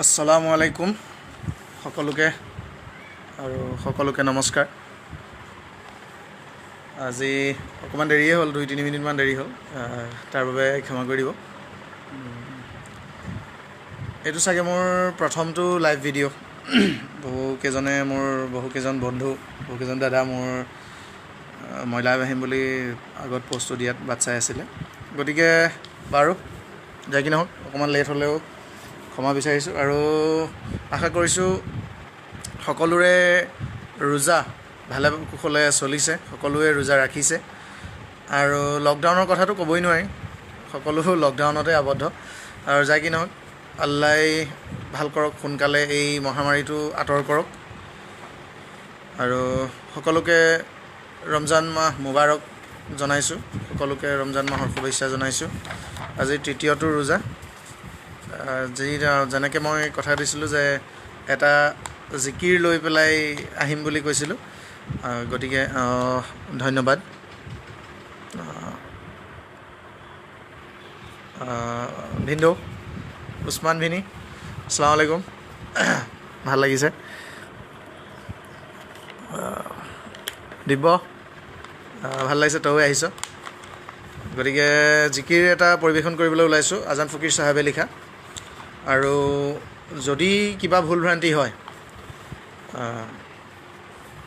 আসসালামু আলাইকুম সকলোকে আৰু সকলোকে নমস্কাৰ। আজি অকণমান দেৰিয়ে হ'ল, 2-3 মিনিটমান দেৰি হ'ল, তাৰ বাবে ক্ষমা কৰি দিব। এইটো চাগে মোৰ প্ৰথমটো লাইভ ভিডিঅ'। বহুকেইজনে মোৰ বহুকেইজন বন্ধু, বহুকেইজন দাদা মোৰ মই লাইভ আহিম বুলি আগত পষ্টটো দিয়াত বাট চাই আছিলে। গতিকে বাৰু যাই কি নহওক, অকণমান লেট হ'লেও ক্ষমা বিচাৰিছোঁ আৰু আশা কৰিছোঁ সকলোৰে ৰোজা ভালে কুশলে চলিছে, সকলোৱে ৰোজা ৰাখিছে। আৰু লকডাউনৰ কথাটো ক'বই নোৱাৰি, সকলো লকডাউনতে আবদ্ধ। আৰু যাই কি নহওক, আল্লাই ভাল কৰক, সোনকালে এই মহামাৰীটো আঁতৰ কৰক। আৰু সকলোকে ৰমজান মাহ মুবাৰক জনাইছোঁ, সকলোকে ৰমজান মাহৰ শুভেচ্ছা জনাইছোঁ। আজি তৃতীয়টো ৰোজা। যি যেনেকৈ মই কথা দিছিলোঁ যে এটা জিকিৰ লৈ পেলাই আহিম বুলি কৈছিলোঁ, গতিকে ধন্যবাদ। ভিন্দৌ উছমান ভিনি, আসসালামু আলাইকুম, ভাল লাগিছে। দিব্য, ভাল লাগিছে, তয়ো আহিছ। গতিকে জিকিৰ এটা পৰিৱেশন কৰিবলৈ ওলাইছোঁ, আজান ফকীৰ চাহাবে লিখা। আৰু যদি কিবা ভুল ভ্ৰান্তি হয়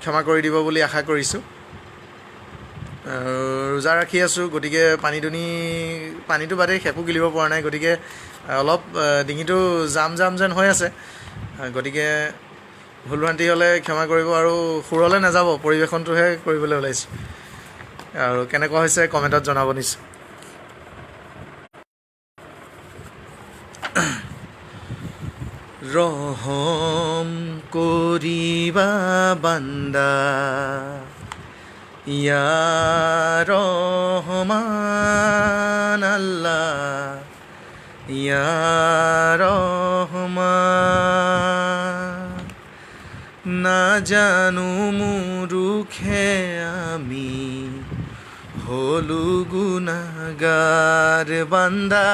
ক্ষমা কৰি দিব বুলি আশা কৰিছোঁ। ৰোজা ৰাখি আছোঁ, গতিকে পানী দুনি পানীটো বাদেই সেপো গিলিব পৰা নাই, গতিকে অলপ ডিঙিটো জাম জাম যেন হৈ আছে। গতিকে ভুল ভ্ৰান্তি হ'লে ক্ষমা কৰিব আৰু সুৰলৈ নাযাব, পৰিৱেশনটোহে কৰিবলৈ ওলাইছোঁ। আৰু কেনেকুৱা হৈছে কমেণ্টত জনাব নিশ্চয়। ৰহম কৰিবা বান্দা ইয়া ৰহমান আল্লাহ, ইয়া ৰহমান। নাজানো মুৰুখে আমি হলো গুনাহগাৰ বান্দা,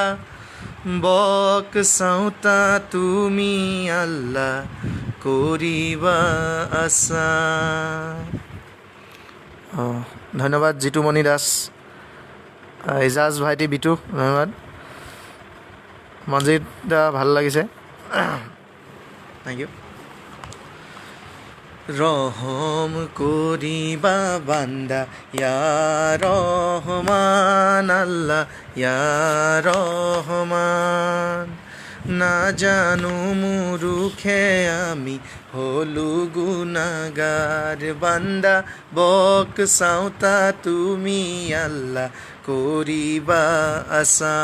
বক চাওঁতা তুমি আল্লাহ কৰিবা আশা। ধন্যবাদ জিতুমণি দাস, ইজাজ ভাইটি বিটু, ধন্যবাদ। মঞ্জিত দা, ভাল লাগিছে, thank U. ৰহম কৰিবা বান্দা ইয়া ৰহমান আল্লাহ, ইয়া ৰহমান। নাজানো মুৰুখে আমি হলো গুনাহগাৰ বান্দা, বক চাওঁতা তুমি আল্লাহ কৰিবা আশা।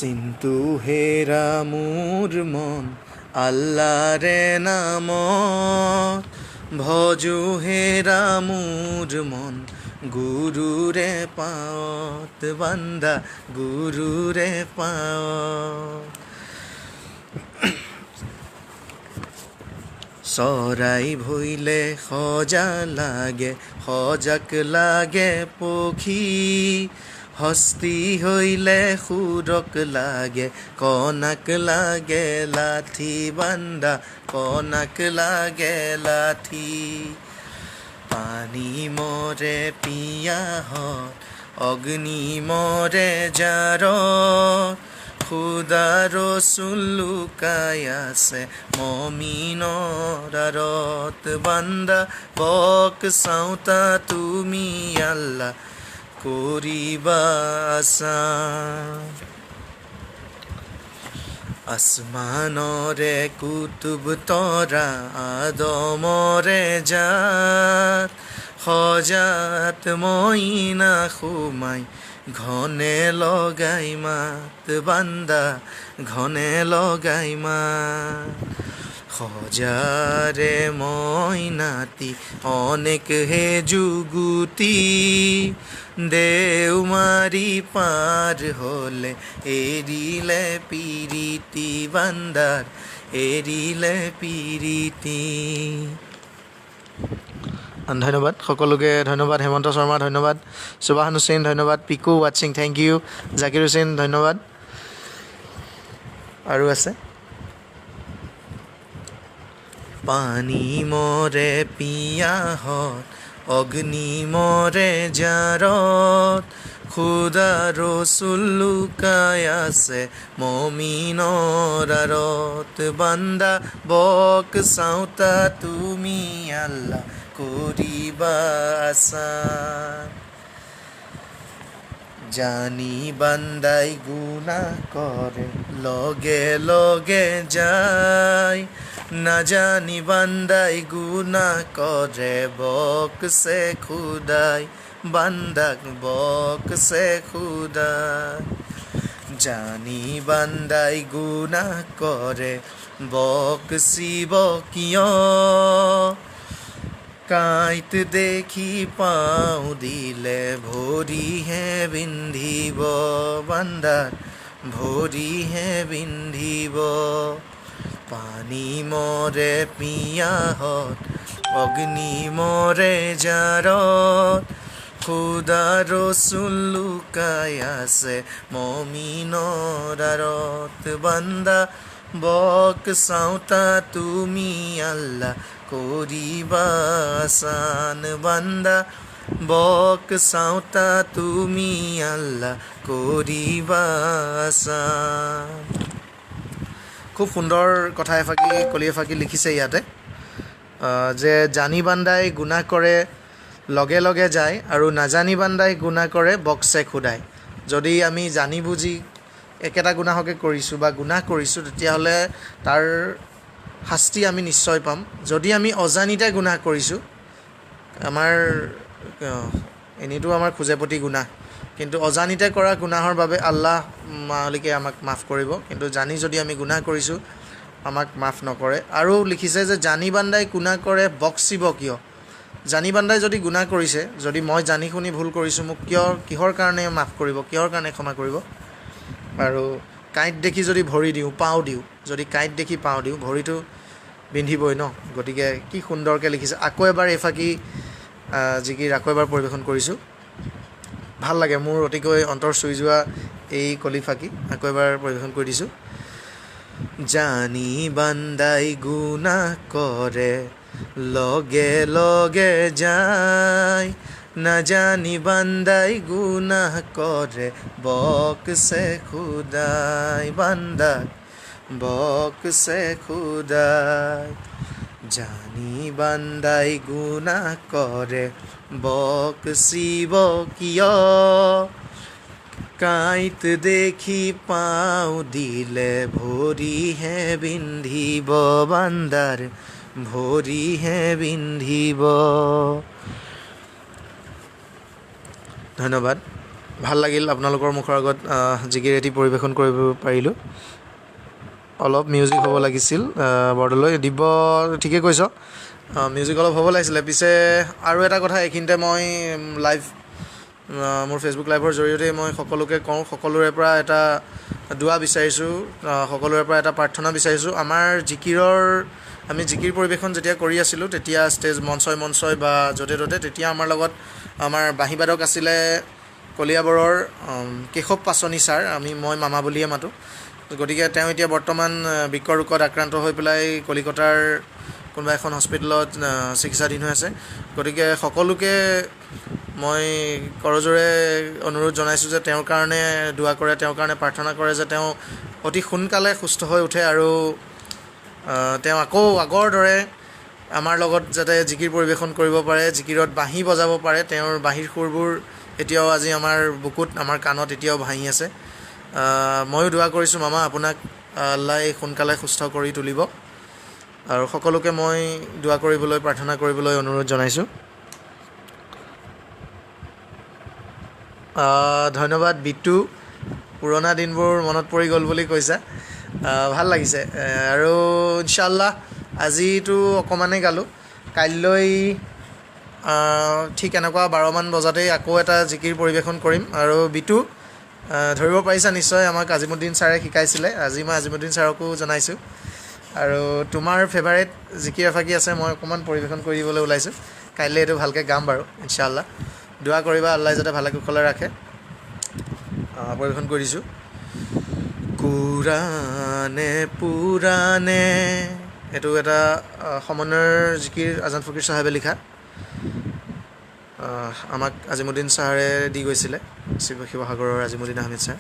চিন্তু হেৰা মোৰ মন আল্লাহৰে নামত, ভজো হেৰা মোৰ মন গুৰুৰে পাৱত, বান্দা গুৰুৰে পাৱত। চৰাই ভৈলে সজা লাগে, সজাক লাগে পক্ষী, হস্তি হইলে সুৰক লাগে, কণাক লাগে লাঠি, বান্দা কণাক লাগে লাঠি। পানী মৰে পিয়াহত, অগ্নি মৰে জাৰত, খুদা ৰচুল লুকাই আছে মমিনৰ আঁৰত, বান্দা বক চাওঁতা তুমি আল্লাহ কৰিবা আশা। আসমানৰে কুতুব তৰা আদমৰে জাত, সজাত মইনা সোমাই ঘনে লগাই মাত, বান্দা ঘনে লগাই মাত। সজাৰে মইনাতি অনেক হে যুগুতি, দেউ মাৰি পাৰ হলে এৰিলে পিৰিতি, বান্দাৰ এৰিলে পিৰিতি। ধন্যবাদ সকলোকে, ধন্যবাদ হেমন্ত শৰ্মা, ধন্যবাদ সুবাহান হুছেইন, ধন্যবাদ Piku ৱাটছিং, thank U Zakir Hussain, ধন্যবাদ। আৰু আছে পানী মৰে পিয়াহত, অগ্নি মৰে জাৰত, খুদা ৰচুল লুকাই আছে মমিনৰ আঁৰত, বান্দা বক চাওঁতা তুমি আল্লাহ কৰিবা আচান। জানি বান্দাই গুনাহ কৰে লগে লগে যায়, নাজানি বান্দাই গুনাহ কৰে বকছে খুদাই, বান্দাক বকছে খুদাই। জানি বান্দাই গুনাহ কৰে বকচিব কিয়, কাঁইট দেখি পাওঁ দিলে ভৰিহে বিন্ধিব, বান্দাক ভৰিহে বিন্ধিব। পানী মৰে পিয়াহত, অগ্নি মৰে জাৰত, খুদা ৰচুল লুকাই আছে মমিনৰ আঁৰত, বান্দা বক চাওঁতা তুমি আল্লাহ কৰিবা আচান, বান্দা বক চাওঁতা তুমি আল্লাহ কৰিবা আচান। খুব সুন্দৰ কথা এফাকি, কলি এফাকি লিখিছে ইয়াতে, যে জানি বান্দাই গুনাহ কৰে লগে লগে যায়, আৰু নাজানি বান্দাই গুনাহ কৰে বকছে খুদাই। যদি আমি জানি বুজি একেটা গুনাহকে কৰিছোঁ বা গুনাহ কৰিছোঁ, তেতিয়াহ'লে তাৰ শাস্তি আমি নিশ্চয় পাম। যদি আমি অজানিতে গুনাহ কৰিছোঁ, আমাৰ এনেইতো আমাৰ খোজে প্ৰতি গুনাহ, কিন্তু অজানিতে কৰা গুনাহৰ বাবে আল্লাহ মালিকে আমাক মাফ কৰিব, কিন্তু জানি যদি আমি গুনাহ কৰিছোঁ আমাক মাফ নকৰে। আৰু লিখিছে যে জানি বান্দাই গুনাহ কৰে বকচিব কিয়, জানি বান্দাই যদি গুনাহ কৰিছে, যদি মই জানি শুনি ভুল কৰিছোঁ, মোক কিয় কিহৰ কাৰণে মাফ কৰিব, কিহৰ কাৰণে ক্ষমা কৰিব। আৰু কাঁইট দেখি যদি ভৰি দিওঁ, পাওঁ দিওঁ, যদি কাঁইট দেখি পাওঁ দিওঁ, ভৰিটো বিন্ধিবই ন। গতিকে কি সুন্দৰকৈ লিখিছে। আকৌ এবাৰ এইফাকি জিকিৰ আকৌ এবাৰ পৰিৱেশন কৰিছোঁ, ভাল লাগে মোৰ অতিকৈ অন্তৰ চুই যোৱা এই কলিফাকি আকৌ এবাৰ পৰিৱেশন কৰি দিছোঁ। জানি বান্দাই গুনাহ কৰে লগে লগে যায়, নাজানি বান্দাই গুনাহ কৰে বকছে খুদাই, বান্দাক বকছে খুদাই। জানি বান্দাই গুনাহ কৰে বকচিব কিয়, কাঁইট দেখি পাওঁ দিলে ভৰিহে বিন্ধিব, বান্দাৰ ভৰিহে বিন্ধিব। ধন্যবাদ, ভাল লাগিল আপোনালোকৰ মুখৰ আগত জিকিৰ এটি পৰিৱেশন কৰিব পাৰিলোঁ। অলপ মিউজিক হ'ব লাগিছিল বৰদলৈ দিব্য, ঠিকে কৈছ, মিউজিক অলপ হ'ব লাগিছিলে। পিছে আৰু এটা কথা এইখিনিতে মই লাইভ মোৰ ফেচবুক লাইভৰ জৰিয়তে মই সকলোকে কওঁ, সকলোৰে পৰা এটা দোৱা বিচাৰিছোঁ, সকলোৰে পৰা এটা প্ৰাৰ্থনা বিচাৰিছোঁ। আমাৰ জিকিৰৰ, আমি জিকিৰ পৰিৱেশন যেতিয়া কৰি আছিলোঁ, তেতিয়া ষ্টেজ মঞ্চই মঞ্চই বা য'তে ত'তে, তেতিয়া আমাৰ লগত আমাৰ বাঁহীবাদক আছিলে কলিয়াবৰৰ কেশৱ পাচনি ছাৰ, মই মামা বুলিয়ে মাতোঁ। গতিকে তেওঁ এতিয়া বৰ্তমান বৃক্কৰ ৰোগত আক্ৰান্ত হৈ পেলাই কলিকতাৰ কোনোবা এখন হস্পিটেলত চিকিৎসাধীন হৈ আছে। গতিকে সকলোকে মই কৰজোৰে অনুৰোধ জনাইছোঁ যে তেওঁৰ কাৰণে দোৱা কৰে, তেওঁৰ কাৰণে প্ৰাৰ্থনা কৰে যে তেওঁ অতি সোনকালে সুস্থ হৈ উঠে আৰু তেওঁ আকৌ আগৰ দৰে আমাৰ লগত যাতে জিকিৰ পৰিৱেশন কৰিব পাৰে, জিকিৰত বাঁহী বজাব পাৰে। তেওঁৰ বাঁহীৰ সুৰবোৰ এতিয়াও আজি আমাৰ বুকুত, আমাৰ কাণত এতিয়াও ভাঁহি আছে। ময়ো দোৱা কৰিছোঁ মামা, আপোনাক আল্লাই সোনকালে সুস্থ কৰি তুলিব। আৰু সকলোকে মই দোৱা কৰিবলৈ, প্ৰাৰ্থনা কৰিবলৈ অনুৰোধ জনাইছোঁ। ধন্যবাদ বিটু, পুৰণা দিনবোৰ মনত পৰি গ'ল বুলি কৈছা, ভাল লাগিছে। আৰু ইনশাআল্লাহ আজিতো অকণমানেই গালোঁ, কাইলৈ ঠিক এনেকুৱা 12মান বজাতেই আকৌ এটা জিকিৰ পৰিৱেশন কৰিম। আৰু বিটু ধৰিব পাৰিছা নিশ্চয়, আমাক আজিমুদ্দিন ছাৰে শিকাইছিলে, আজি মই আজিমুদ্দিন ছাৰকো জনাইছোঁ। আৰু তোমাৰ ফেভাৰেট জিকিৰ এফাকি আছে, মই অকণমান পৰিৱেশন কৰি দিবলৈ ওলাইছোঁ। কাইলৈ এইটো ভালকৈ গাম বাৰু ইনশাআল্লাহ। দোৱা কৰিবা আল্লাহ যাতে ভালে কুশলে ৰাখে। পৰিৱেশন কৰি দিছোঁ। কোৰাণে পুৰাণে, এইটো এটা সমন্বয়ৰ জিকিৰ, আজান ফকীৰ চাহাবে লিখা, আমাক আজিমুদ্দিন ছাৰে দি গৈছিলে, শিৱসাগৰৰ আজিমুদ্দিন আহমেদ ছাৰ,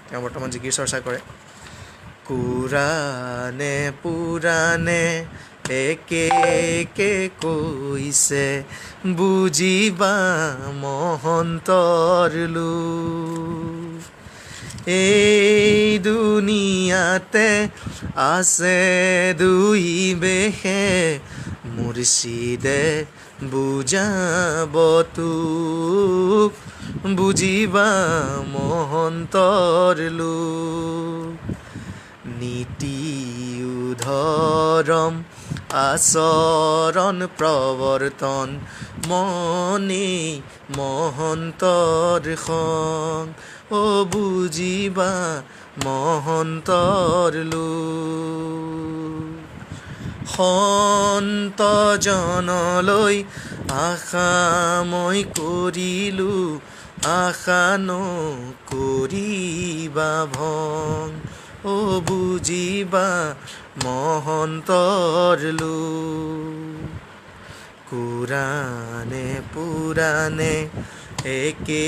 তেওঁ বৰ্তমান জিকিৰ চৰ্চা কৰে। কোৰাণে পুৰাণে একে একে কৈছে, বুজিবা মহন্তৰ লোক। এই দুনিয়াতে আছে দুই বেশে, মুৰ্শিদে বুজাব তোক, বুজিবা মহন্তৰ লোক। নীতি ধৰম আচৰণ প্ৰৱৰ্তন, মনে মহন্তৰ সং, অ বুজিবা মহন্তৰ লোক। সন্তজনলৈ আশা মই কৰিলোঁ, আশা নকৰিবা ভং, অ বুজিবা মহন্তৰ লোক। কোৰাণে পুৰাণে একে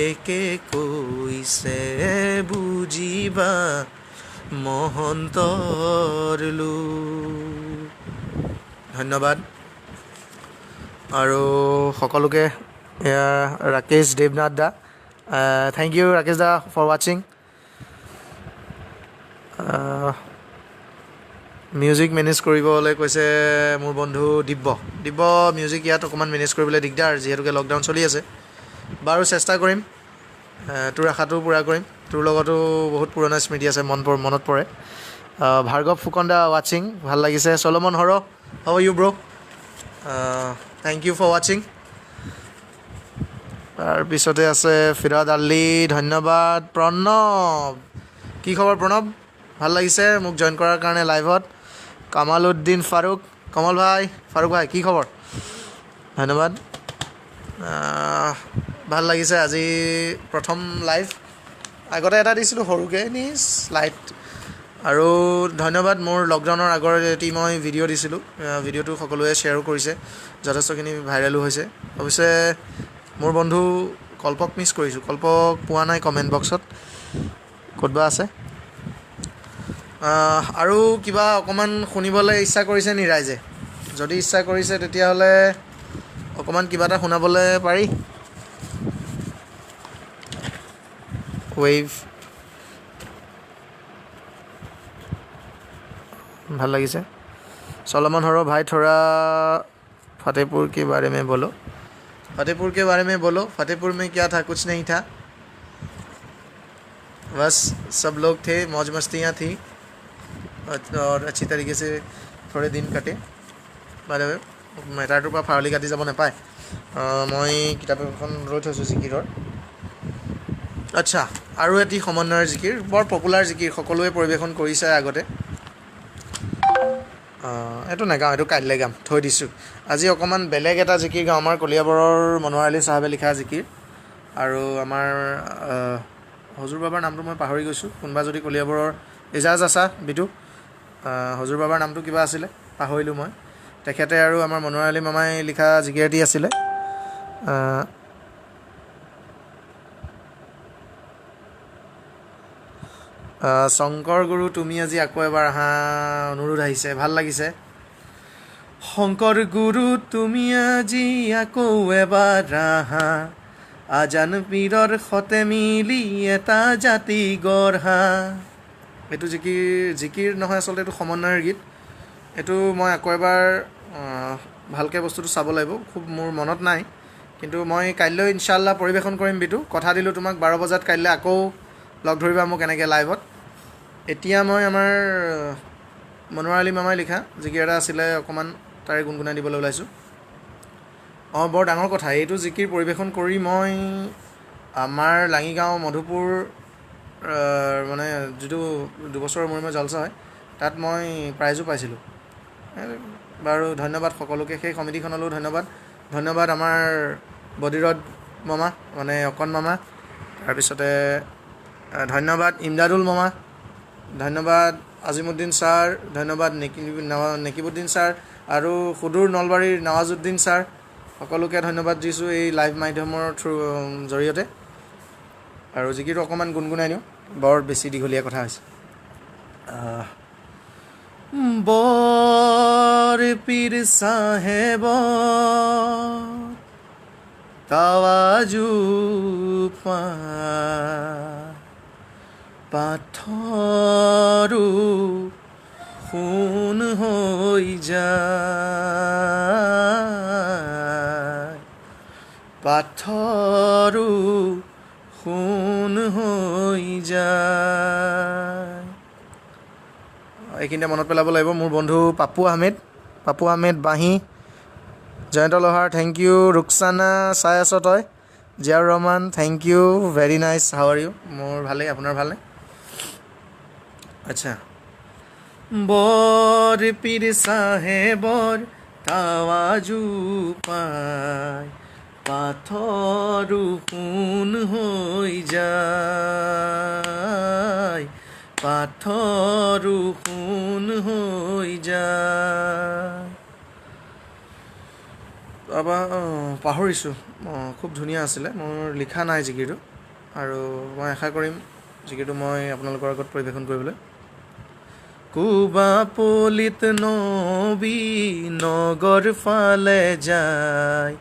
একে কৈছে, বুজিবা মহন্তৰ লোক। ধন্যবাদ আৰু সকলোকে। এয়া ৰাকেশ দেৱনাথ দা, thank U Rakesh দা ফৰ ৱাচিং। মিউজিক মেনেজ কৰিবলৈ কৈছে মোৰ বন্ধু দিব্য। দিব্য, মিউজিক ইয়াত অকণমান মেনেজ কৰিবলৈ দিগদাৰ, যিহেতুকে লকডাউন চলি আছে। বাৰু চেষ্টা কৰিম, তোৰ আশাটো পূৰা কৰিম। তোৰ লগতো বহুত পুৰণা স্মৃতি আছে, মনত পৰে। ভাৰ্গৱ ফুকন দা ৱাচিং, ভাল লাগিছে। Salman Har, how you bro, thank you for ৱাচিং। তাৰপিছতে আছে ফিৰাদ আলি, ধন্যবাদ। প্ৰণৱ, কি খবৰ প্ৰণৱ, ভাল লাগিছে মোক জইন কৰাৰ কাৰণে লাইভত। কামালউদ্দিন ফাৰুক, কমল ভাই, ফাৰুক ভাই কি খবৰ, ধন্যবাদ। ভাল লাগিছে আজি প্ৰথম লাইভ, আগতে এটা দিছিলোঁ সৰুকৈ এনেই লাইট। আৰু ধন্যবাদ, মোৰ লকডাউনৰ আগৰ এটি মই ভিডিঅ' দিছিলোঁ, ভিডিঅ'টো সকলোৱে শ্বেয়াৰো কৰিছে, যথেষ্টখিনি ভাইৰেলো হৈছে। অৱশ্যে মোৰ বন্ধু কল্পক মিছ কৰিছোঁ, কল্পক পোৱা নাই কমেণ্ট বক্সত, ক'ত বা আছে। আৰু কিবা অকণমান শুনিবলৈ ইচ্ছা কৰিছে নি ৰাইজে? যদি ইচ্ছা কৰিছে তেতিয়াহ'লে অকণমান কিবা এটা শুনাবলৈ পাৰি। ৱেভ ভাল লাগিছে। চলমন হৰ ভাই, থোৰা फतेहपुर के बारे में बोलो, फतेहपुर के बारे में बोलो। फतेहपुर में क्या था, कुछ नहीं था, बस सब लोग थे, मौज मस्तियाँ थी और अच्छी तरीके से थोड़े दिन कटे। বাই the ৱে, মেটাৰটোৰ পৰা ফাৰলি কাটি যাব নাপায়। মই কিতাপ এখন লৈ থৈছোঁ জিকিৰৰ। আচ্ছা, আৰু এটি সমন্বয়ৰ জিকিৰ, বৰ পপুলাৰ জিকিৰ, সকলোৱে পৰিৱেশন কৰিছে আগতে। এইটো নাগাওঁ, এইটো কাইলৈ গাম, থৈ দিছোঁ। আজি অকণমান বেলেগ এটা জিকিৰ গাওঁ, আমাৰ কলিয়াবৰৰ মনোৱাৰ আলী চাহাবে লিখা জিকিৰ। আৰু আমাৰ হজুৰ বাবাৰ নামটো মই পাহৰি গৈছোঁ, কোনোবা যদি কলিয়াবৰৰ ইজাজ আছা বিটু, হজুৰ বাবাৰ নামটো কিবা আছিলে পাহৰিলোঁ মই। তেখেতে আৰু আমাৰ মনোৱাৰ আলী মামাই লিখা জিকিৰ এটি আছিলে। শংকৰ গুৰু তুমি আজি আকৌ এবাৰ আহা, অনুৰোধ আহিছে, ভাল লাগিছে। শংকৰ গুৰু তুমি আজি আকৌ এবাৰ আহা, আজান পীৰৰ সতে মিলি এটা জাতি গঢ়া। এইটো জিকিৰ, জিকিৰ নহয় আচলতে, এইটো সমন্বয়ৰ গীত। এইটো মই আকৌ এবাৰ ভালকৈ বস্তুটো চাব লাগিব, খুব মোৰ মনত নাই, কিন্তু মই কাইলৈ ইনশাআল্লাহ পৰিৱেশন কৰিম। বিটু, কথা দিলোঁ তোমাক, 12 বজাত কাইলৈ আকৌ লগ ধৰিবা মোক এনেকৈ লাইভত। এতিয়া মই আমাৰ মনোৱাৰ আলী মামাই লিখা জিকিৰ এটা আছিলে, অকণমান তাৰে গুণগুণাই দিবলৈ ওলাইছোঁ। অঁ, বৰ ডাঙৰ কথা, এইটো জিকিৰ পৰিৱেশন কৰি মই আমাৰ লাঙিগাঁও মধুপুৰ মানে যিটো 2 বছৰৰ মূৰে মূৰে জলচা হয়, তাত মই প্ৰাইজো পাইছিলোঁ। বাৰু ধন্যবাদ সকলোকে, সেই সমিতিখনলৈও ধন্যবাদ। ধন্যবাদ আমাৰ বদিৰত মামা মানে অকণ মামা, তাৰপিছতে ধন্যবাদ ইমদাদুল মামা, ধন্যবাদ আজিমুদ্দিন ছাৰ, ধন্যবাদ নেকিবুদ্দিন ছাৰ আৰু সুদূৰ নলবাৰীৰ নৱাজুদ্দিন ছাৰ, সকলোকে ধন্যবাদ দিছোঁ এই লাইভ মাধ্যমৰ থ্ৰু জৰিয়তে। আৰু জিকিৰটো অকণমান গুণগুণাই দিওঁ, বৰ বেছি দীঘলীয়া কথা হৈছে। বৰ পীৰ চাহেব তাৱাজু পাথৰো সোণ হৈ যায়, পাথৰো সোণ হৈ যায়। এইখিনিতে মনত পেলাব লাগিব মোৰ বন্ধু পাপু আহমেদ, পাপু আহমেদ বাঁহী, জয়ন্ত লোহাৰ thank U, Rukhsana চাই আছ তই, Ziaur Rahman thank you, very nice, how are you? মোৰ ভালেই, আপোনাৰ ভালনে? আচ্ছা, বৰ পীৰ চাহেবৰ তাৱাজু পাই পাথৰো সোণ হৈ যায়, পাথৰো সোণ হৈ যায়। তাৰপৰা পাহৰিছোঁ, খুব ধুনীয়া আছিলে, মোৰ লিখা নাই জিকিৰটো, আৰু মই আশা কৰিম জিকিৰটো মই আপোনালোকৰ আগত পৰিৱেশন কৰিবলৈ। কুবা পলিত নবী নগৰ ফালে যায়,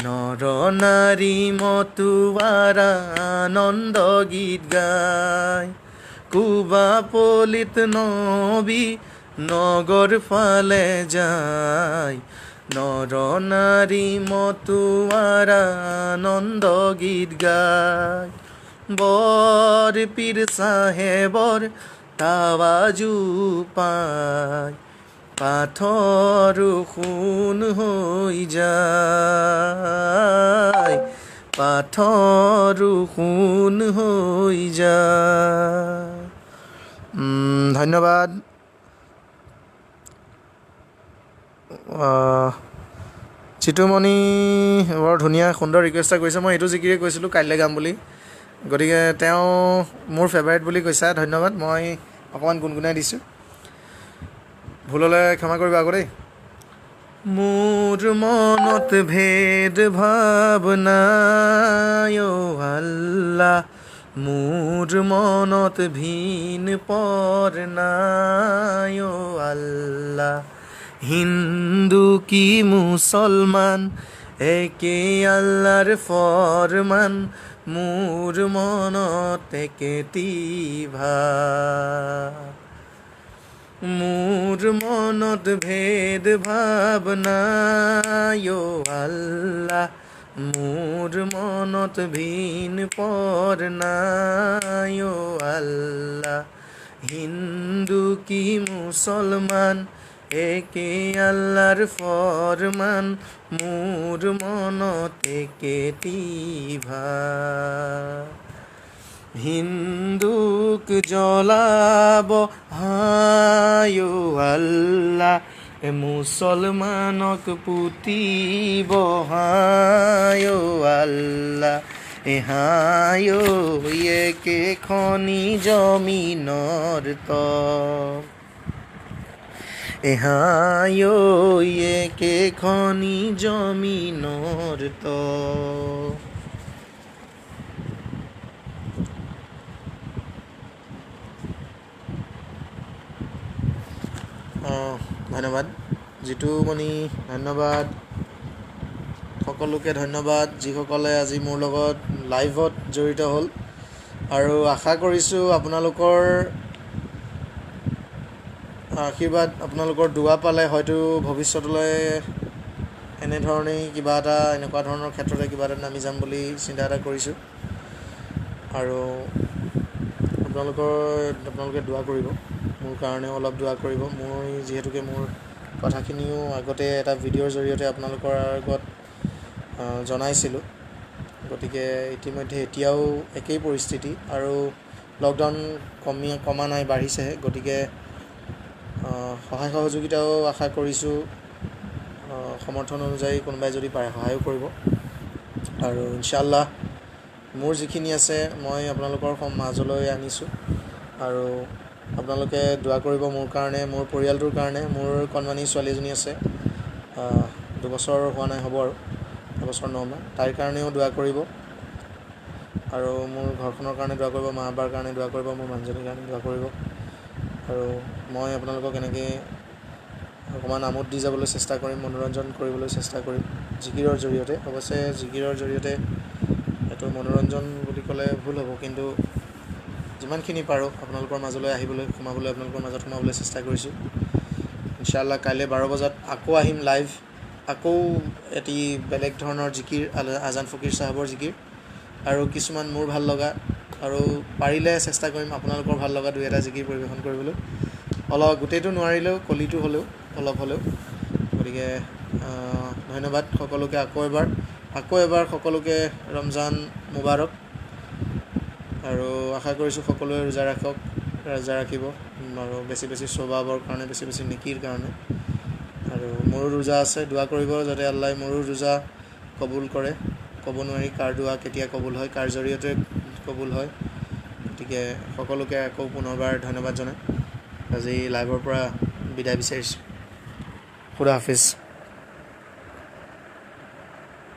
নৰ নাৰী মতুৱাৰা আনন্দ গীত গায়। কুবা পলিত নবী নগৰ ফালে যায়, নৰ নাৰী মতুৱাৰা আনন্দ গীত গায়। বৰ পীৰ চাহেবৰ তাৱাজু পায় পাথৰো সোণ হৈ যায়, পাথৰো সোণ হৈ যায়। ধন্যবাদ জিতুমণি, বৰ ধুনীয়া সুন্দৰ ৰিকুৱেষ্ট এটা কৰিছে। মই এইটো জিকিৰে কৈছিলোঁ কাইলৈ গাম বুলি, গতিকে তেওঁ মোৰ ফেভাৰেট বুলি কৈছে, ধন্যবাদ। মই অকণমান গুণগুণাই দিছোঁ, ভুল হ'লে ক্ষমা কৰিব আকৌ দেই। মোৰ মনত ভেদ ভাৱ নাই অ আল্লাহ, মোৰ মনত ভিন পৰ নাই অ আল্লাহ। হিন্দু কি মুছলমান একে আল্লাহৰ ফৰমান, মোৰ মনত একেটি ভাৱ। মোৰ মনত ভেদ ভাৱ নাই অ আল্লাহ, মোৰ মনত ভিন পৰ নাই অ আল্লাহ। হিন্দু কি মুছলমান একে আল্লাহৰ ফৰমান, মোৰ মনত একেটি ভাৱ। হিন্দুক জ্বলাব হায় আল্লাহ, মুছলমানক পুতিব হায় আল্লাহ। হায় একেখনি জমিনৰ তল, হায় একেখনি জমিনৰ তল। ধন্যবাদ জিতুমণি, ধন্যবাদ সকলোকে, ধন্যবাদ যিসকলে আজি মোৰ লগত লাইভত জড়িত হ'ল। আৰু আশা কৰিছোঁ আপোনালোকৰ আশীৰ্বাদ, আপোনালোকৰ দোৱা পালে হয়তো ভৱিষ্যতলৈ এনেধৰণেই কিবা এটা, এনেকুৱা ধৰণৰ ক্ষেত্ৰতে কিবা এটা নামি যাম বুলি চিন্তা এটা কৰিছোঁ। আৰু আপোনালোকে দোৱা কৰিব, মোৰ কাৰণেও অলপ দোৱা কৰিব। মই যিহেতুকে মোৰ কথাখিনিও আগতে এটা ভিডিঅ'ৰ জৰিয়তে আপোনালোকৰ আগত জনাইছিলোঁ, গতিকে ইতিমধ্যে এতিয়াও একেই পৰিস্থিতি আৰু লকডাউন কমা নাই, বাঢ়িছেহে। গতিকে সহায় সহযোগিতাও আশা কৰিছোঁ সমৰ্থন অনুযায়ী কোনোবাই যদি পাৰে সহায়ো কৰিব। আৰু ইনশাআল্লাহ মোৰ যিখিনি আছে মই আপোনালোকৰ মাজলৈ আনিছোঁ, আৰু আপোনালোকে দোৱা কৰিব মোৰ কাৰণে, মোৰ পৰিয়ালটোৰ কাৰণে। মোৰ কণমানি ছোৱালী এজনী আছে, 2 বছৰ হোৱা নাই, হ'ব আৰু 1 বছৰ 9 মাহ, তাইৰ কাৰণেও দোৱা কৰিব। আৰু মোৰ ঘৰখনৰ কাৰণে দোৱা কৰিব, মা বাবাৰ কাৰণে দোৱা কৰিব, মোৰ মানুহজনীৰ কাৰণে দোৱা কৰিব। আৰু মই আপোনালোকক এনেকৈ অকণমান আমোদ দি যাবলৈ চেষ্টা কৰিম, মনোৰঞ্জন কৰিবলৈ চেষ্টা কৰিম জিকিৰৰ জৰিয়তে। অৱশ্যে জিকিৰৰ জৰিয়তে এইটো মনোৰঞ্জন বুলি ক'লে ভুল হ'ব, কিন্তু যিমানখিনি পাৰোঁ আপোনালোকৰ মাজলৈ আহিবলৈ, সোমাবলৈ, আপোনালোকৰ মাজত সোমাবলৈ চেষ্টা কৰিছোঁ। ইনশাআল্লাহ কাইলৈ 12 বজাত আকৌ আহিম লাইভ, আকৌ এটি বেলেগ ধৰণৰ জিকিৰ, আজান ফকীৰ চাহাবৰ জিকিৰ আৰু কিছুমান মোৰ ভাল লগা, আৰু পাৰিলে চেষ্টা কৰিম আপোনালোকৰ ভাল লগা দুই এটা জিকিৰ পৰিৱেশন কৰিবলৈ, অলপ গোটেইটো নোৱাৰিলেও কলিটো হ'লেও অলপ হ'লেও। গতিকে ধন্যবাদ সকলোকে আকৌ এবাৰ, আকৌ এবাৰ সকলোকে ৰমজান মুবাৰক। আৰু আশা কৰিছোঁ সকলোৱে ৰোজা ৰাখক, ৰোজা ৰাখিব, আৰু বেছি বেছি স্বভাৱৰ কাৰণে, বেছি বেছি নেকিৰ কাৰণে। আৰু মোৰো ৰোজা আছে, দোৱা কৰিব যাতে আল্লাই মোৰো ৰোজা কবুল কৰে। ক'ব নোৱাৰি কাৰ দোৱা কেতিয়া কবুল হয়, কাৰ জৰিয়তে কবুল হয়। গতিকে সকলোকে আকৌ পুনৰবাৰ ধন্যবাদ জনাই আজি লাইভৰ পৰা বিদায় বিচাৰিছোঁ। খুদা হাফিজ।